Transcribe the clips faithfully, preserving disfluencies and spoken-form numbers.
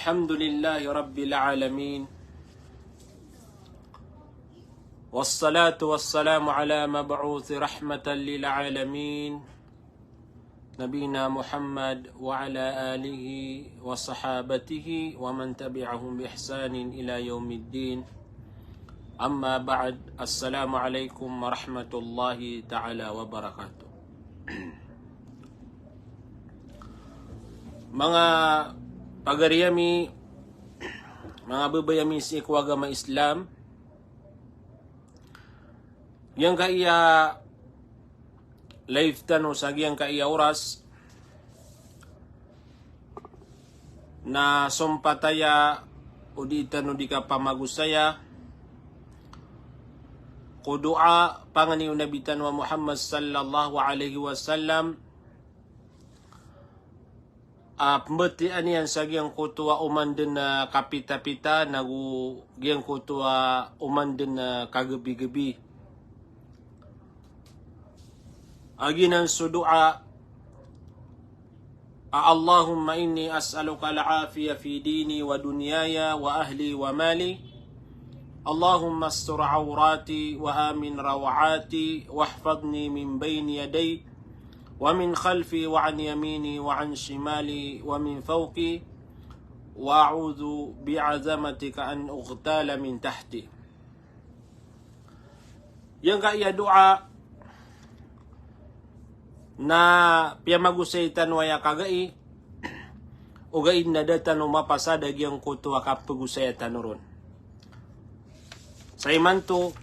الحمد لله رب العالمين. والصلاة والسلام على مبعوث رحمة للعالمين. نبينا محمد وعلى آله وصحابته ومن تبعهم بإحسان إلى يوم الدين. أما بعد. السلام عليكم ورحمة الله تعالى وبركاته. Manga pagari ami, manga babay ami sii ko agama Islam, giyangkaya live tano sa giyangkaya oras na sompat aya o di tano di kapamagosaya ko doa pangni o Nabi tano a Muhammad sallallahu alaihi wasallam, a pmbatiyaa niyan sa giyangkoto a oman dn a kapitapita, nago giyangkoto a oman dn a kagabigabi. A giyanan so doa a, اللهم إني أسألك العافية في ديني ودنياي وأهلي ومالي. اللهم استر عوراتي وآمن روعاتي واحفظني من بين يدي ومن خلفي وعن يميني وعن شمالي ومن فوقي وأعوذ بعظمتك أن أغتال من تحتي. Giyangkaya doa na piyamagosay tano aya kagai, ogaid na da tano mapasad a giyangkoto a kapagosaya tano ron. Sa imanto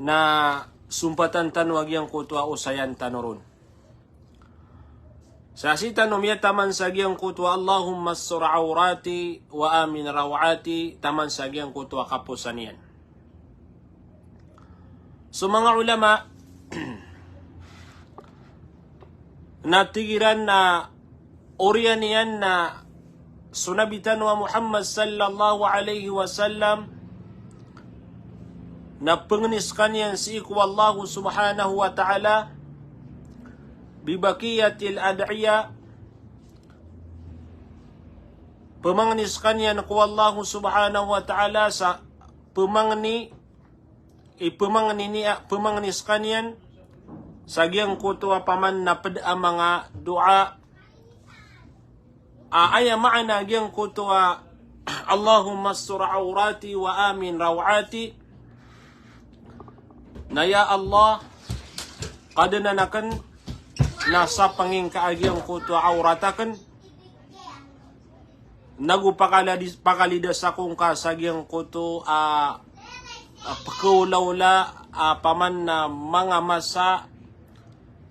na sompatan tano a giyangkoto a osayan tano ron. Sa sii tano miyataman sa giyangkoto a اللهم استر عوراتي وآمن روعاتي, taman sa giyangkoto a kaposan iyan. So manga ulama na tig iran na oriyan iyan na so Nabi tano a Muhammad sallallahu alaihi wasallam na pangni skaniyan sii ko Allah subhanahu wa ta'ala ببقية الأدعية, pamangni skaniyan ko Allah subhanahu wa ta'ala sa pamangni, i pamangni niya, pamangni skaniyan sa giyangkoto a paman na pd a manga doa a aya maana giyangkoto a اللهم استر عوراتي وآمن روعاتي, na ya Allah, Kadnan akn, na sapngi ngka a giyangkoto a awrat akn, nago pakaladi-, pakalidas ako ngka sa giyangkoto a, a, pkhaolaola a paman na manga masa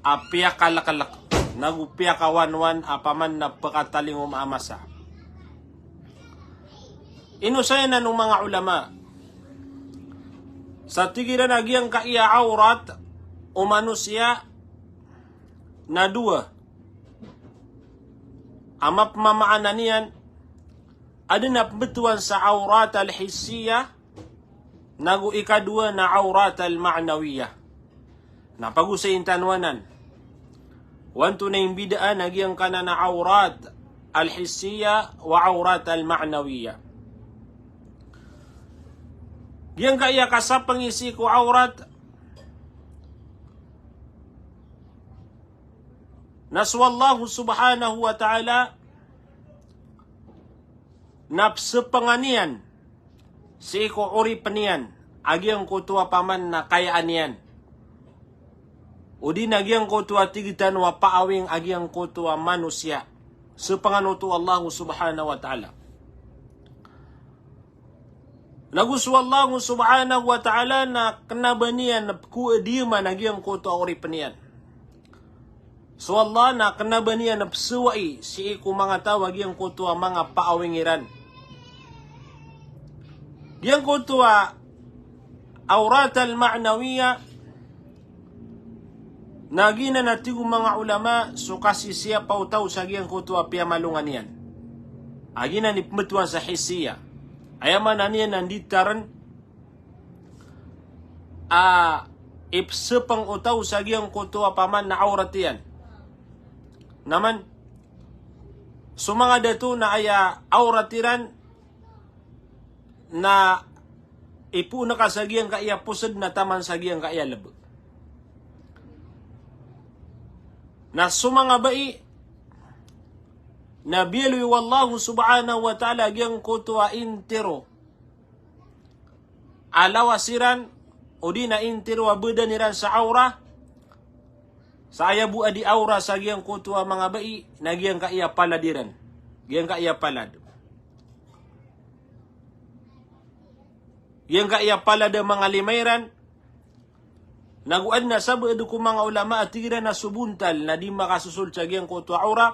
a piyakalklk, nago piyakawanwan a paman na pkatalingoma a masa. Ino saya anan o manga ulama? Sa tig iran a giyangkaya awrat o manosiya na dowa. A mapmamaana niyan, adn a pmbtowan sa awrat al-hissiya, nago ikadowa na awrat al-ma'nawiya. Na pagosayin tano anan o antonaa i mbidaan a giyangkanan a awrat al-hissiya wa awrat al-ma'nawiya. Giyangkaya kasapngi sii ko awrat na so Allahu subhanahu wa ta'ala na psapngan iyan sii ko oripn iyan a giyangkoto a paman na kayaan iyan, odi na giyangkoto a tig tano a paawing a giyangkoto a manosiya. Sapngan oto o Allahu subhanahu wa ta'ala. Nago so Allahu subhanahu wa ta'ala na kna ba niyan pkhaodiyaman a giyangkoto a oripn iyan. So Allah na kna ba niyan psawai sii ko manga taw a giyangkoto a manga paawing iran. Giyangkoto a awrat al-ma'nawiya na giyanan a tig o manga ulama so kasisiyapa o taw sa giyangkoto a piyamalongan iyan. A giyanan i pmbtowan sa hissiya. Aya maana niyan na nditarn a ipsapng o taw sa giyangkoto a paman na awrat iyan. Na man, So manga dato na aya awrat iran na ipoon ka sa giyangkaya posed na taman sa giyangkaya lebeg. Na so manga bai na biyaloy o Allah subhanahu wa ta'ala giyangkoto a intiro a lawas iran, odi na intiro a badan iran sa awra, sa aya bo a di awra sa giyangkoto a manga bai, na giyangkaya palad iran. Giyangkaya palad. Giyangkaya palad a manga lima iran, nago aden a sabaad ko manga ulama a tig iran a so bontal na di makasosold sa giyangkoto a awra,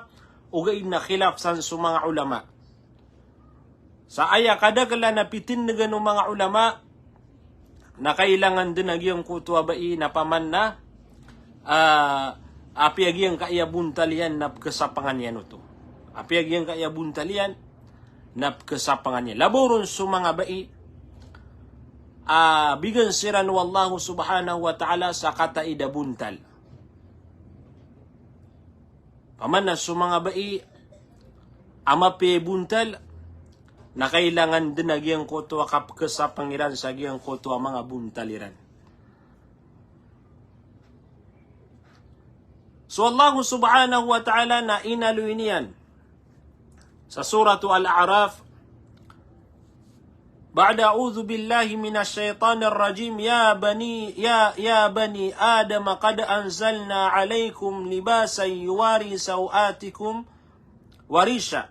ogaid na khilaf san so manga ulama. Sa aya kadakelan a pitindegen o manga ulama, na kailangan den a giyangkoto a bai na paman na, ah, apiya giyangkaya bontal iyan na pekhasapangan iyan oto. Apiya giyangkaya bontal iyan na pekhasapangan iyan. Labaw ron so manga bai a bigan siran o Allah subhanahu wa ta'ala sa kataid a bontal. Paman na so manga bai a mapiya i bontal, na kailangan den a giyangkoto a kapekesapeng iran sa giyangkoto a manga bontal iran. So Allah subhanahu wa ta'ala na inaloy niyan sa Surah Al-A'raf, بعد أعوذ بالله من الشيطان الرجيم. يا بني، يا، يا بني آدم قد أنزلنا عليكم لباسا يواري سوآتكم وريشا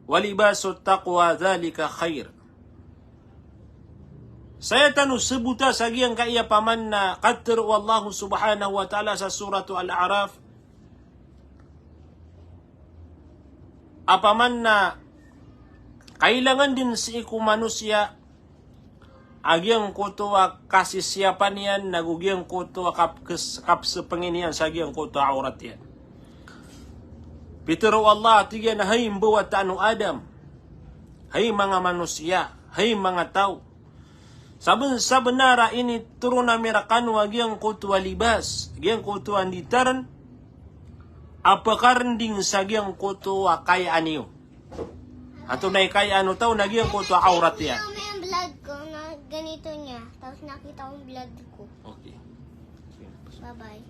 ولباس التقوى ذلك خير. Saya tano sebota sa giyangkaya paman na katero o Allah subhanahu wa ta'ala sa Surah Al-A'raf, a paman na kailangan den sii ko manosiya a giyangkoto a kasisiyapan iyan, nago giyangkoto a kapkes-, kapsepengen iyan sa giyangkoto a awrat iyan. Pitero o Allah, tig iyan, hay mbawataan o Adam, hay manga manosiya, hay manga taw, saben-sabenar a initoron ami rekano a giyangkoto a libas, giyangkoto a nditaren, a pekarending sa giyangkoto a kayaan iyo. Antonaa i kayaan o taw na giyangkoto a awrat iyan. Nakita mo yung blood ko, na ganito niya. Tapos nakita ko yung blood ko. Okay. Bye-bye.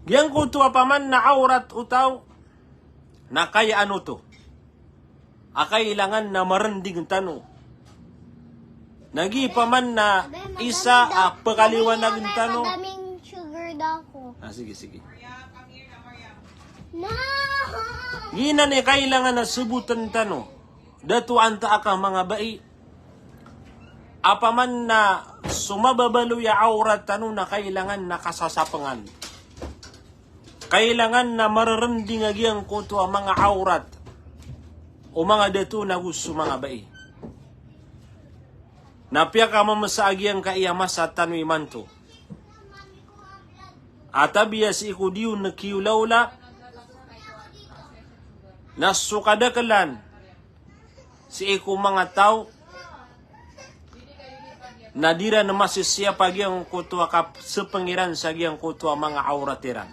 Giyangkoto a paman na awrat o taw na kayaan oto a kailangan na marending tano. Na giya paman na isa a pekaliwanagen tano. Madaming sugar daw ako. Ah, sige, sige. No! Giyanan i kailangan a seboten tano, dato antaa ka manga bai, a paman na so mababaloy a awrat tano na kailangan na kasasapengan. Kailangan na marerending a giyangkoto a manga awrat o manga dato nago so manga bai. Na piyakamemesa a giyangkaya masa tano imanto a tabiya sii ko di on kiolaola, na so kadakelan sii ko manga taw na di iran masisiyap a giyangkoto a kapsepeng iran sa giyangkoto a manga awrat iran.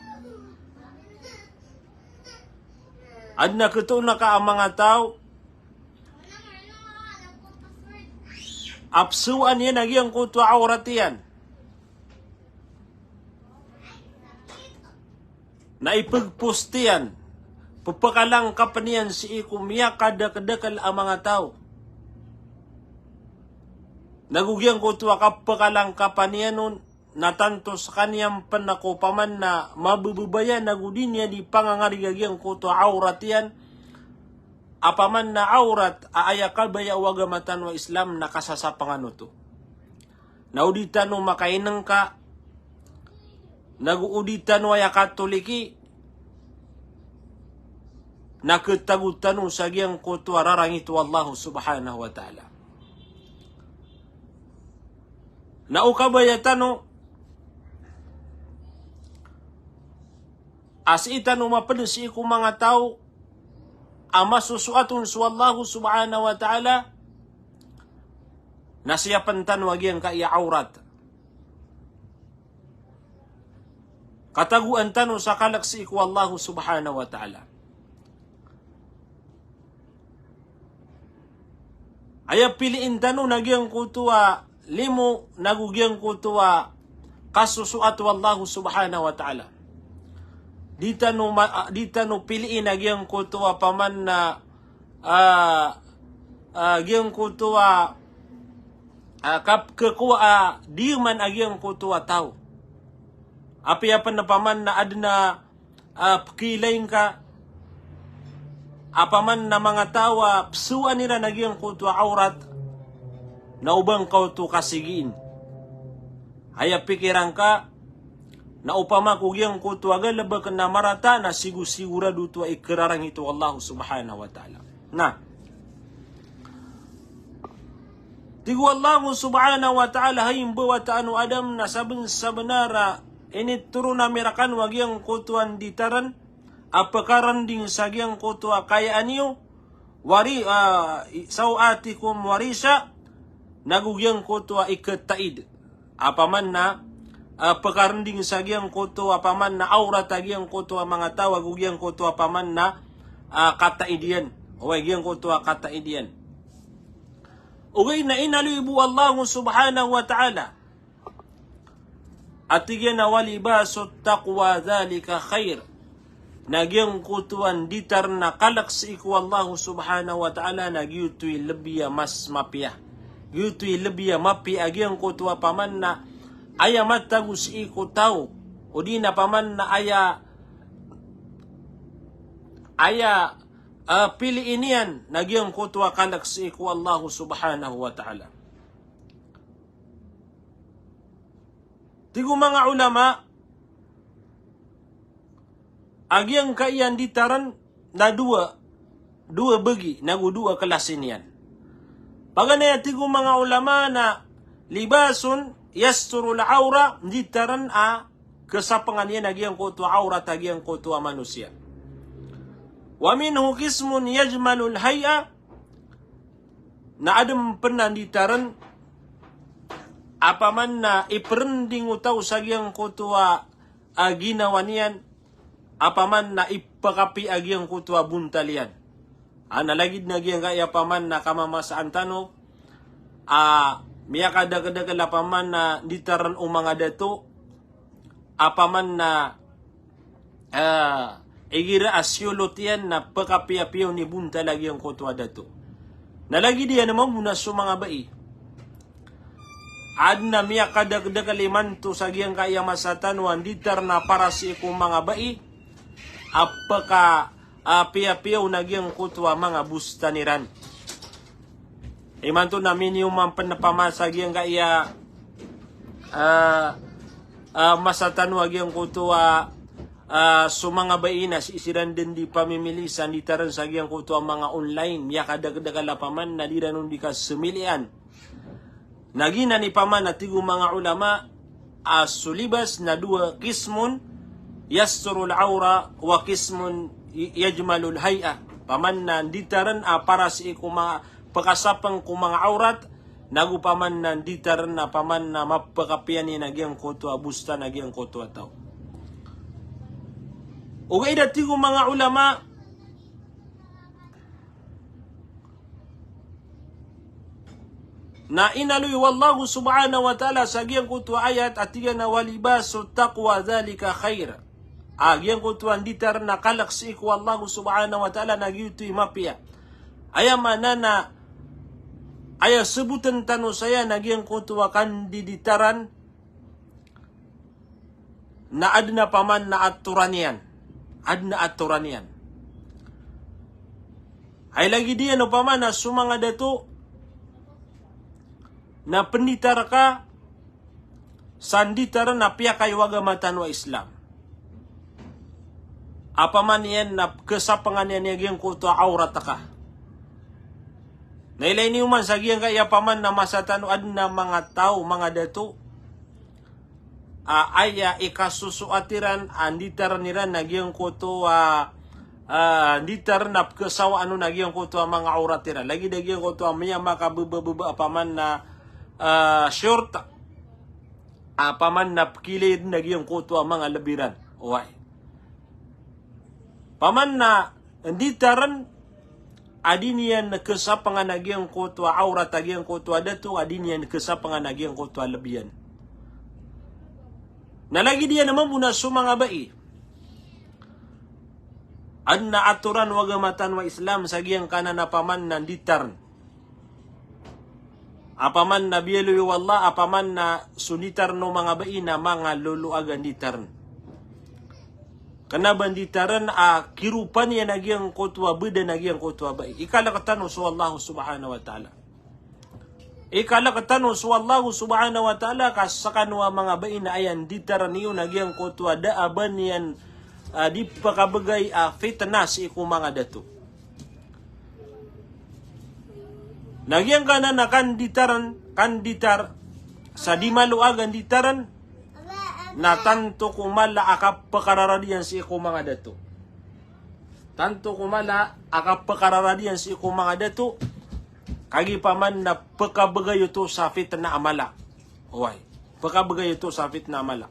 Aden a ketoon ka a manga taw a pesowaan iyan a giyangkoto a awrat iyan. Na ipegpost iyan, pepekalangkapen iyan sii ko miyakadakedakel a manga taw. Nago giyangkoto a kapekalangkapan iyan on na tanto sekaniyan pen na ko paman na mabebebaya nago di niyan di pangangarig a giyangkoto a awrat iyan, a paman na awrat a aya kabaya o agama tano a Islam na kasasapengan oto. Na o di tano makainengka, nago o di tano aya katoliki, na ketago tano sa giyangkoto a rarangit o Allah subhanahu wa ta'ala. Na o kabaya tano a sii tano maped sii ko manga taw a masosoat on so Allah subhanahu wa ta'ala, na siyapen tano a giyangkaya awrat. Katagoan tano sa kalk sii ko Allah subhanahu wa ta'ala. Aya piliin tano na giyangkoto a limo, nago giyangkoto a kasosoat o Allah subhanahu wa ta'ala. Di tano ma-, di tano piliin a giyangkoto a paman na, ah, ah, giyangkoto a, ah, kap-, kekowa a di man a giyangkoto a taw. Apiya pen a paman na aden a ah, pkilaing ka, apaman na manga taw a psoan iran a giyangkoto a awrat, na o ba ngka oto kasigiin. Aya pikiran ka, na opama ko giyangkoto a galebek na marata, na sigo-, sigurado oto a ikerarangit o Allah subhanahu wa ta'ala. Na, tig o Allah subhanahu wa ta'ala, hay mbawataan o Adam, na saben-, sabenar a initoron ami rekano a giyangkoto a nditaren a pekarending sa giyangkoto a kayaan iyo, wari-, ah, i-, sawatikum wa risha, nago giyangkoto a iketaid. Apaman na, ah, pekarending sa giyangkoto, apaman na awrat a giyangkoto a manga taw, ago giyangkoto apaman na, ah, kataid iyan. Oway, giyangkoto a kataid iyan. Ogaid na inaloy bo o Allah subhanahu wa ta'ala a tig iyan a, "Wa libasut taqwa dhalika khair." Na giyangkoto a nditaren a kalk sii ko Allah subhanahu wa ta'ala, na giyoto i lebi a mas mapiya. Giyoto i lebi a mapiya a giyangkoto apaman na aya matago sii ko taw, odi na apaman na aya, aya, ah, piliin iyan, na giyangkoto a kalk sii ko Allah subhanahu wa ta'ala. Tig o manga ulama, a giyangkaya nditaren na dowa, dowa bagi, nago dowa klasi niyan. Paganay a tig o manga ulama na libasun yasturul awra, nditaren a kesapengan iyan a giyangkoto a awrat a giyangkoto a manosiya. Wa minhu qismun yajmalul hay'a, na aden pen a nditaren apaman na iperending o taw sa giyangkoto a, a ginawa niyan, apaman na ipekapi a giyangkoto a bontal iyan. A, na lagid na giyangkaya apaman na kamamasaan tano a miyakadakdakl apaman na nditaren o manga dato, apaman na, ah, igira a siyolot iyan na pekapiyapiya on i bontal a giyangkoto a dato. Na lagid iyan mambo na so manga bai, aden a miyakadakdakl imanto sa giyangkaya masa tano a nditaren a para sii ko manga bai a peka, ah, piyapiya on a giyangkoto a manga bostan iran. Imanto na miniyoman pen apaman sa giyangkaya, ah, ah, masa tano a giyangkoto a, ah, so manga bai na sii siran den di pamimili sa nditaren sa giyangkoto a manga online, miyakadakdakl apaman na di ran on di kasemilian. Na giyanan i paman a tig o manga ulama a so libas na dowa, qismun yasturul awra wa qismun y-, yajmalul hay'a. Paman na nditaren a para sii ko manga pekasapeng ko manga awrat, nago paman na nditaren a paman na mapekapiya niyan a giyangkoto a bostan a giyangkoto a taw. Ogaid a tig o manga ulama, na inaloy o Allah subhanahu wa ta'ala sa giyangkoto a ayat a tig iyan a, "Wa libasut taqwa dhalika khair." A giyangkoto a nditaren a kalk sii ko Allah subhanahu wa ta'ala na giyoto i mapiya. Aya maana na aya seboten tano saya na giyangkoto a kandiditaran na aden a paman na atoran iyan. Aden a atoran iyan. Ay lagid iyan o paman na so manga dato na penditar ka sa nditaren a piyakayo agama tano a Islam. Apaman iyan na kesapengan iyan a giyangkoto a awrat ka. Na ilay niyo man sa giyangkaya paman na masa tano aden a manga taw, manga dato a aya ikasosoat iran a nditaren iran a giyangkoto a, ah, nditaren a pekesawaan on a giyangkoto a manga awrat iran. Lagid a giyangkoto a miyamakabebabeba apaman na, ah, short, ah, paman na pkilay dn a giyangkoto a manga lbi ran. Oway. Paman na nditarn a di niyan khasapangan a giyangkoto a awrat a giyangkoto a dato, a di niyan khasapangan a giyangkoto a lbi iyan. Na lagid iyan a mambo na so manga bai. Adn a atoran o agama tano a Islam sa giyangkanan a paman na nditarn. Apaman na biyaloy o Allah, apaman na so nditarn o manga bai na manga loloag a nditarn. Kna ba nditarn a kiropan iyan a giyangkoto a bdan a giyangkoto a bai. Ikalk tano so Allah subhanahu wa ta'ala. Ikalk tano so Allah subhanahu wa ta'ala ka skano a manga bai na aya nditarn iyo na giyangkoto a da a ba niyan, ah, di pkabgay a fitna sii ko manga dato. Na giyangkanan a kanditarn, kanditar, sa di maloag a nditarn, na tanto ko mala a kapkararad iyan sii ko manga dato. Tanto ko mala a kapkararad iyan sii ko manga dato, kagiya paman na pkabgay oto sa fitna a mala. Oway, pkabgay oto sa fitna a mala.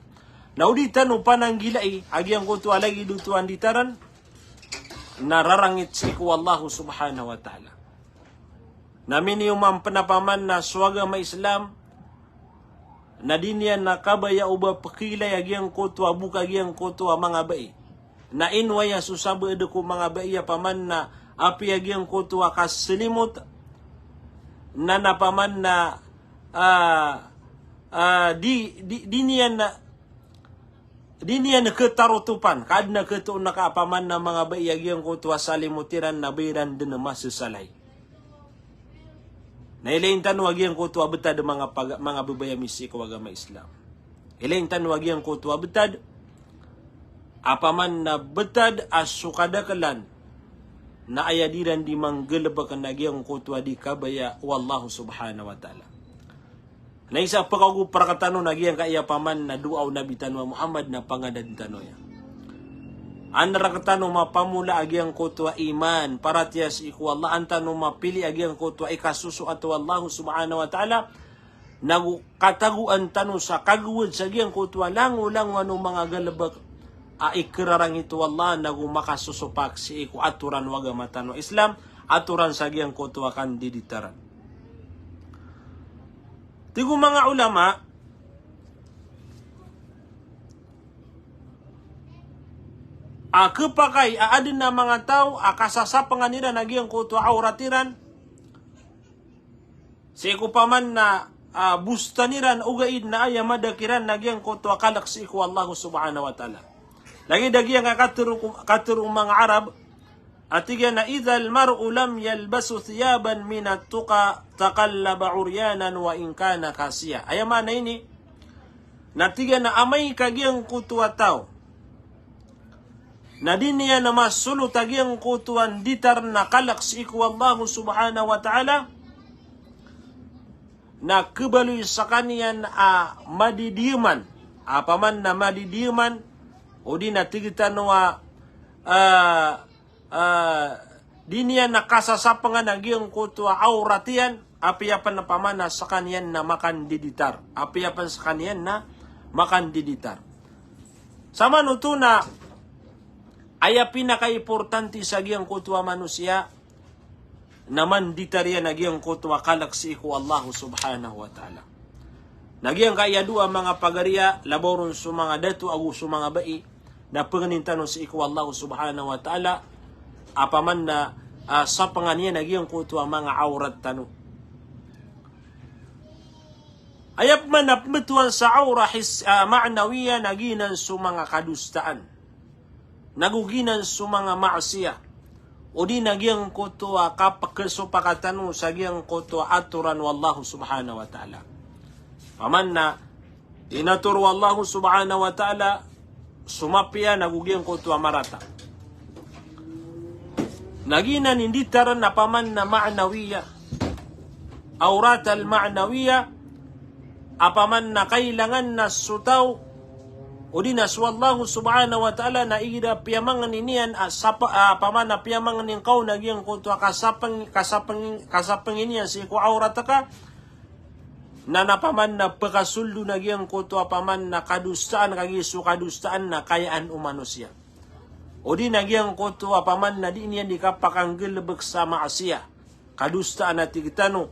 Na o di tano pananggilai a giyangkoto a lagid oto a nditarn, na rarangit sii ko Allah subhanahu wa ta'ala. Na miniyoman pn a paman na so agama Islam, na di niyan na kabaya o ba pkilay a giyangkoto a bok a giyangkoto a manga bai. Na ino aya so sabaad ko manga bai a paman na apiya giyangkoto a kasalimot, na na paman na, ah, ah, di, di, di niyan na di niyan khatarotopan, ka adn a khatoon a ka apaman na manga bai a giyangkoto a salimot iran na ba iran dn masasalay. Na ilayin tano a giyangkoto a btad manga paga-, manga babaya mi sii ko agama Islam. Ilayin tano a giyangkoto a btad, apaman na btad a so kadaklan, na aya di ran di manggalbk na giyangkoto a di kabaya o Allah subhanahu wa ta'ala. Na isa pkagopa rktano na giyangkaya paman na doa o Nabi tano a Muhammad na pangadn tano aya. An rktano mapamola a giyangkoto a iman, paratiyaya sii ko Allah, an tano mapili a giyangkoto a ikasosoat o Allah subhanahu wa ta'ala, nago katagoan tano sa kagowad sa giyangkoto a langolangowan o manga galbk a ikrarangit o Allah, nago makasosopak sii ko atoran o agama tano a Islam, atoran sa giyangkoto a kandiditaran. Tig o manga ulama, a khapakay a adn a manga taw a kasasapangan iran a giyangkoto a awrat iran, sii ko paman na, ah, bostan iran, ogaid na aya mada kiran na giyangkoto a kalk sii ko Allah subhanahu wa ta'ala. Lagid a giyangkai a katharo ko, katharo o manga Arab, a tig iyan a, "Idhal mar'u lam yalbasu thiyaban minat tuqa taqallaba uryanan wa in kana kasiya." Aya maana ini, na tig iyan a amay ka giyangkoto a taw na di niyan masolot a giyangkoto a nditarn a kalk sii ko Allah subhanahu wa ta'ala, na khabaloy skaniyan a madidiyaman, apaman na madidiyaman, odi na tig tano a, ah, ah, di niyan kasasapangan a giyangkoto a awrat iyan, apiya pn apaman na skaniyan na makandiditar. Apiya pn skaniyan na makandiditar. Samanoto na aya pinakaimportante sa giyangkoto a manosiya na manditar iyan a giyangkoto a kalk sii ko Allah subhanahu wa ta'ala. Na giyangkaya dowa a manga pagariya, labaw ron so manga dato ago so manga bai, na pangnin tano sii ko Allah subhanahu wa ta'ala, apaman na, ah, sapangan iyan a giyangkoto a manga awrat tano. Aya pman a pmbtowan sa awra his-, ah, ma'nawiya na giyanan so manga kadosaan, nago giyanan so manga maasiya, odi na giyangkoto a kapkhasopak tano sa giyangkoto a atoran o Allah subhanahu wa ta'ala. Paman na inator o Allah subhanahu wa ta'ala so mapiya nago giyangkoto a marata. Na giyanan i nditarn apaman na ma'nawiya, awrat al-ma'nawiya, apaman na kailangan na so taw, odi na so Allah subhanahu wa ta'ala na igira piyamangnin iyan a sapa-, apaman na piyamangnin ka on a giyangkoto a kasapng-, kasapng-, kasapngin iyan sii ko awrat ka, Na na paman na pekasoldo na giyangkoto a paman na kadosaan, kagiya so kadosaan na kayaan o manosiya. O di na giyangkoto a paman na di niyan di kapakanggalebek sa maasiya. Kadosaan a tig tano.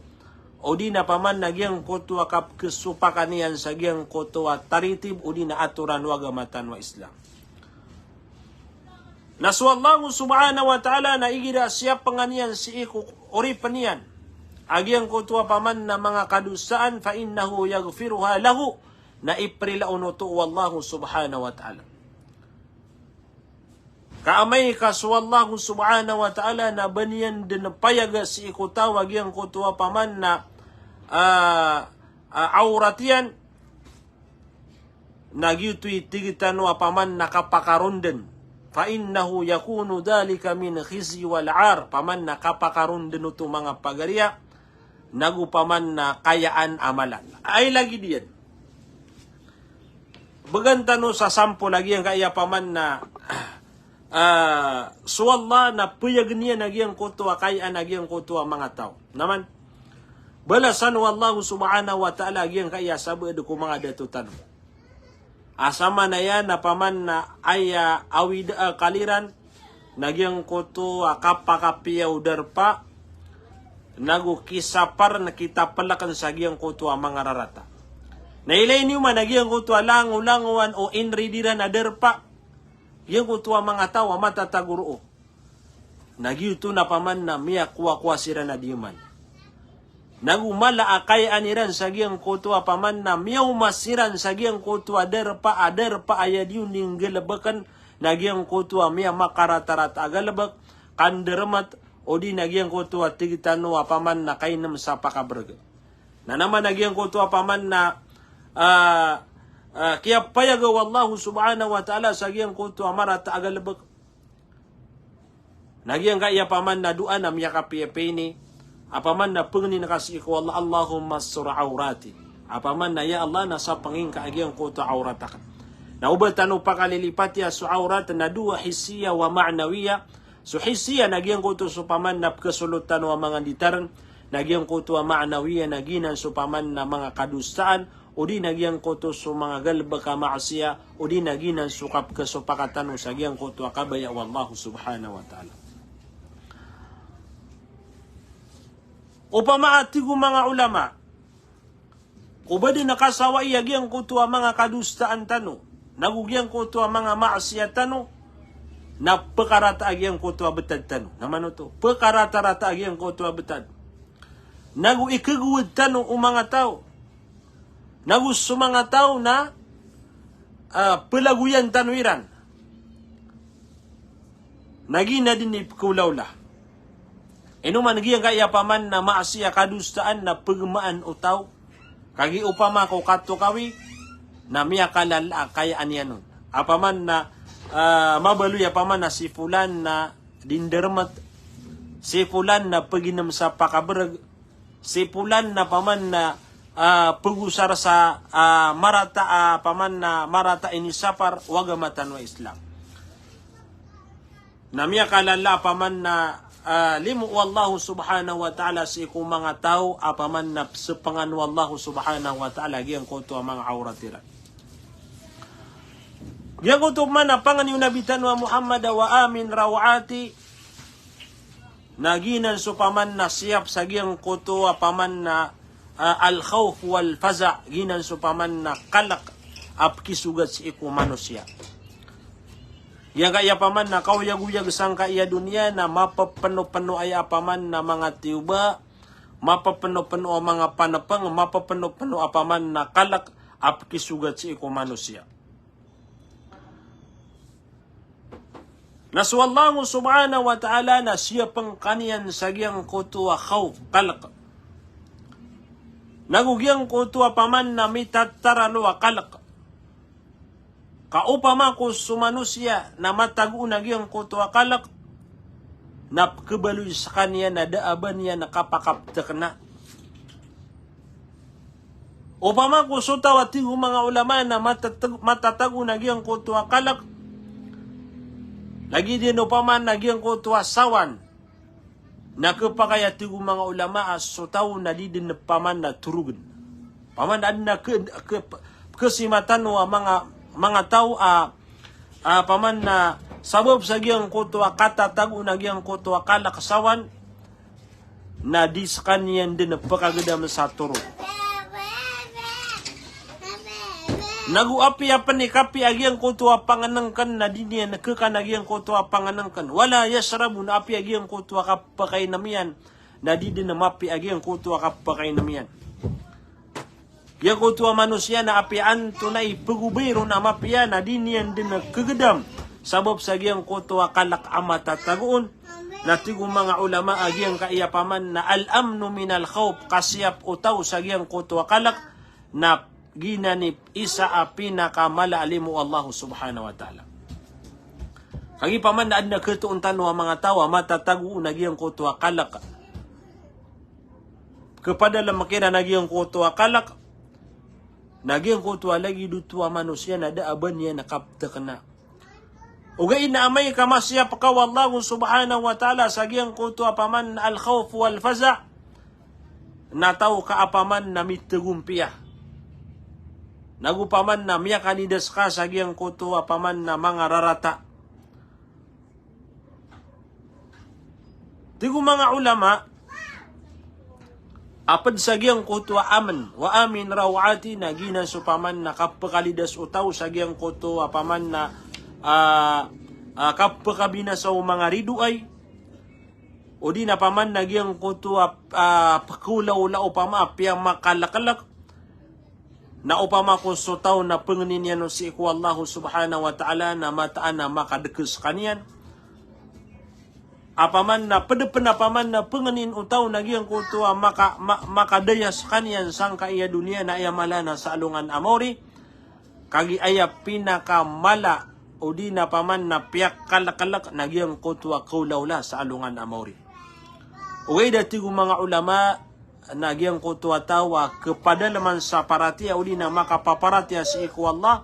O di na paman na giyangkoto a kapekesopaka niyan sa giyangkoto a taritib, o di na atoran o agama tano a Islam. Na so Allah subhanahu wa ta'ala na igira siyapengan iyan sii ko oripen iyan a giyangkoto a paman na manga kadosaan, fa innahu yaghfiruha lahu, na iprila on oto o Allah subhanahu wa ta'ala. Ka amay ka so Allah subhanahu wa ta'ala na ba niyan den payaga sii ko taw a giyangkoto a paman na, ah, ah, awrat iyan, na giyoto i tig tano a paman na kapakaronden. Fa innahu yakunu dhalika min khizyi wal ar. Paman na kapakaronden oto manga pagariya, nago paman na kayaan a mala. Ay lagid iyan. Began tano sa sampol a giyangkaya paman na, ah, so Allah na peyagen iyan a giyangkoto a kayaan a giyangkoto a manga taw. Na man, balasan o Allah subhanahu wa ta'ala a giyangkaya sabaad ko manga dato tano. A samanaya na paman na aya awida a kaliran, na giyangkoto a kapakapiya o darpa, nago kisapar na kitapelaken sa giyangkoto a manga rarata. Na ilay niyo man a giyangkoto a langolangowan o inridiran a darpa, giyangkoto a manga taw a matatago roo. Na giyoto na paman na miyakowakowa siran a diyaman. Nago mala a kayaan iran sa giyangkoto a paman na miyaoma siran sa giyangkoto a darpa, a darpa a aya diyon di nggalebeken, na giyangkoto a miyamakaratarataa a galebek, kanderemet, o di na giyangkoto a tig tano a paman na kainem sa pakabereg. Na naman a giyangkoto a paman na, ah, ah, kiyapayag o Allah subhanahu wa ta'ala sa giyangkoto a marata a galebek. Na giyangkaya paman na doa na miyakapiyapiya ini, a paman na pengnin ka sii ko Allah, Allahumma astur awrati. A paman na ya Allah na sapengin ka a giyangkoto a awrat aken. Na oba tano pakalilipati a so awrat na dowa, hissiya wa ma'nawiya. So hissiya na giyangkoto so paman na pekesolot tano a manga nditaren, na giyangkoto a ma'nawiya na giyanan so paman na manga kadosaan, o di na giyangkoto so manga galebek a maasiya, o di na giyanan so kapekesopaka tano sa giyangkoto a kabaya o Allah subhanahu wa ta'ala. Opama a tig o manga ulama, ko ba den a kasawai a giyangkoto a manga kadosaan tano, nago giyangkoto a manga maasiya tano, na pekarata a giyangkoto a betad tano. Na mano oto, pekaratarata a giyangkoto a betad. Nago ikegowad tano o manga taw. Nago so manga taw na, ah, pelagoyan tano iran. Na giyanan den i pekeolaola. Ino man giyangkaya paman na maasiya, kadosaan na pegemaan o taw. Kagiya opama ko katokawi, na miyakalala a kayaan iyan on. A paman na, ah, mabaloy a paman na si fulan na dinderemet. Si fulan na peginem sa pakabereg. Si fulan na paman na, ah, pegosar sa, ah, marata, ah, paman na marata inisapar o agama tano a Islam. Na miyakalala a paman na, ah, limo o Allah subhanahu wa ta'ala sii ko manga taw a paman na pesepengan o Allah subhanahu wa ta'ala giyangkoto a manga awrat iran. Giyangkoto man a pangni o Nabi tano a Muhammad a wa amin raw'ati. Na giyanan so paman na siyap sa giyangkoto a paman na, ah, al-khawf wal-faza', giyanan so paman na kalek a pekisogat sii ko manosiya. Giyangkaya paman na kaoyagoyag sangkaya doniya na mapepenopeno aya a paman na manga tiyoba, mapepenopeno a manga panepeng, mapepenopeno a paman na kalek a pekisogat sii ko manosiya. Na so Allah subhanahu wa ta'ala na siyapen ka niyan sa giyangkoto a khawf, kalek. Nago giyangkoto a paman na mitataralo a kalek. Ka opama ko so manosiya na matago on a giyangkoto a kalek, na pekebaloy sekaniyan a da a ba niyan kapakaptekna. Opama ko so taw a tig o manga ulama na matatag-, matatago on a giyangkoto a kalek, lagid iyan opama na giyangkoto a sawan, na kepakay a tig o manga ulama a so taw na di den paman na torogen. Paman na adn a ke, ke, kesimatan o manga, manga taw a, a paman na sabap sa giyangkoto a katatagoon a giyangkoto a kalk sawan, na di skaniyan dn pkagdam sa torog. Nago apiya pn i kapiya giyangkoto a pangnngkn na di niyan kkan a giyangkoto a pangnngkn. Wala yashrabu, na apiya giyangkoto a kapkainm iyan na di dn mapiya giyangkoto a kapkainm iyan. Giyangkoto a manosiya na apiya antonaa i pgobay ron a mapiya na di niyan dn kgdam sabap sa giyangkoto a kalk a matatagoon. Na tig o manga ulama a giyangkaya paman na al-amnu minal khawf, kasiyap o taw sa giyangkoto a kalk, na giyanan i isa a pinakamala a limo o Allah subhanahu wa ta'ala. Kagiya paman na adn a khatoon tano a manga taw a matatagoon a giyangkoto a kalk, kpadalm kiran a giyangkoto a kalk, na giyangkoto a lagid oto a manosiya na da a ba niyan kaptkna. Ogaid na amay ka masiyap ka o Allah subhanahu wa ta'ala sa giyangkoto a paman na al-khawf wal faza', na taw ka a paman na mitgompiya. Nago paman na miyakalidas ka sa giyangkoto a paman na manga rarata. Tig o manga ulama, a pd sa giyangkoto a amn, wa amin raw'ati, na giyanan so paman na kapkalidas o taw sa giyangkoto a paman na, ah, ah, kapkabinasa o manga ridoay, odi na paman na giyangkoto a, ah, pkolaola opama a piyamakalklk, na opama ko so taw na pangnin iyan o sii ko Allah subhanahu wa ta'ala na mataan a makadks skaniyan. A paman na pd pn a paman na pangnin o taw na giyangkoto a maka, ma, makadaya skaniyan sangkaya doniya na aya mala na sa alongan a maori. Kagiya aya pinakamala odi na paman na piyakalklk na giyangkoto a kaolaola sa alongan a maori. Ogaid a tig o manga ulama, na giyangkoto a taw a kpadalman sa paratiyaya odi na makapaparatiyaya sii ko Allah,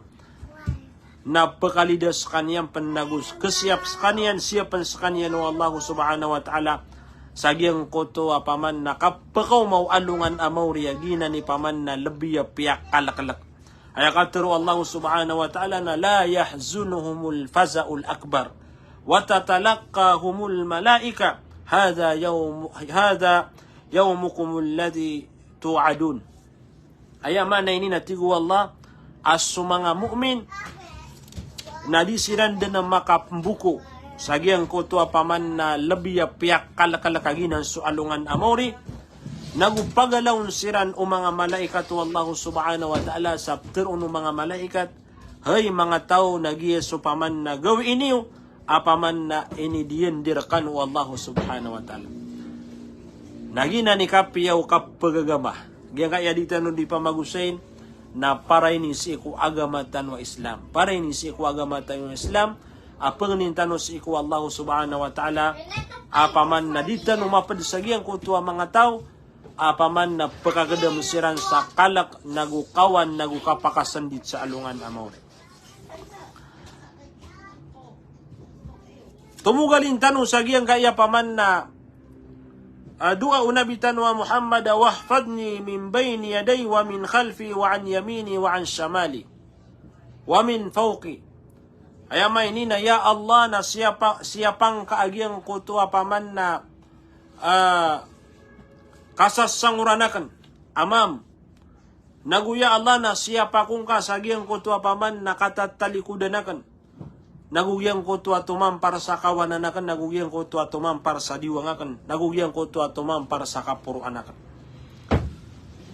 na pkalidas skaniyan pn nago kasiyap skaniyan, siyapn skaniyan o Allah subhanahu wa ta'ala sa giyangkoto a paman na kapkaoma o alongan a maori a giyanan i paman na lbi a piyakalklk. Aya katharo o Allah subhanahu wa ta'ala na la yahzunuhumul faza'ul akbar wa tatalaqqahumul malaika hadha yawm, hadha yawmukumul ladhi tu'adun. Aya maana ini na tig o Allah a so manga mu'min na di siran dn makapmboko sa giyangkoto a paman na lbi a piyakalklk a giyanan so alongan a maori. Nago pagalaon siran o manga malaikat o Allah subhanahu wa ta'ala sa ptharoon o manga malaikat, hay manga taw, na giya so paman na gawii niyo a paman na inidiyandir kano o Allah subhanahu wa ta'ala. Na giyanan i kapiya o kapagagama. Giyangkaya di tano di pamagosayn na para ini sii ko agama tano a Islam. Para ini sii ko agama tano a Islam a pangnin tano sii ko Allah subhanahu wa ta'ala a paman na di tano mapd sa giyangkoto a manga taw a paman na pkagdam siran sa kalk nago kawan nago kapakasndit sa alongan a maori. Tomogalin tano sa giyangkaya paman na, ah, doa o Nabi tano a Muhammad a, "Wahfadhni min bayni yadayya wa min khalfi wa an yamini wa an shamali wa min fawqi." Aya maana ini na, ya Allah, na siyapa, siyapa ngka a giyangkoto a paman na, ah, kasasangoran akn, amam. Nago ya Allah na siyapa ko ngka sa giyangkoto a paman na katatalikodan akn. Nago giyangkoto a tomampar sa kawanan akn, nago giyangkoto a tomampar sa diwang akn, nago giyangkoto a tomampar sa kaporoan akn.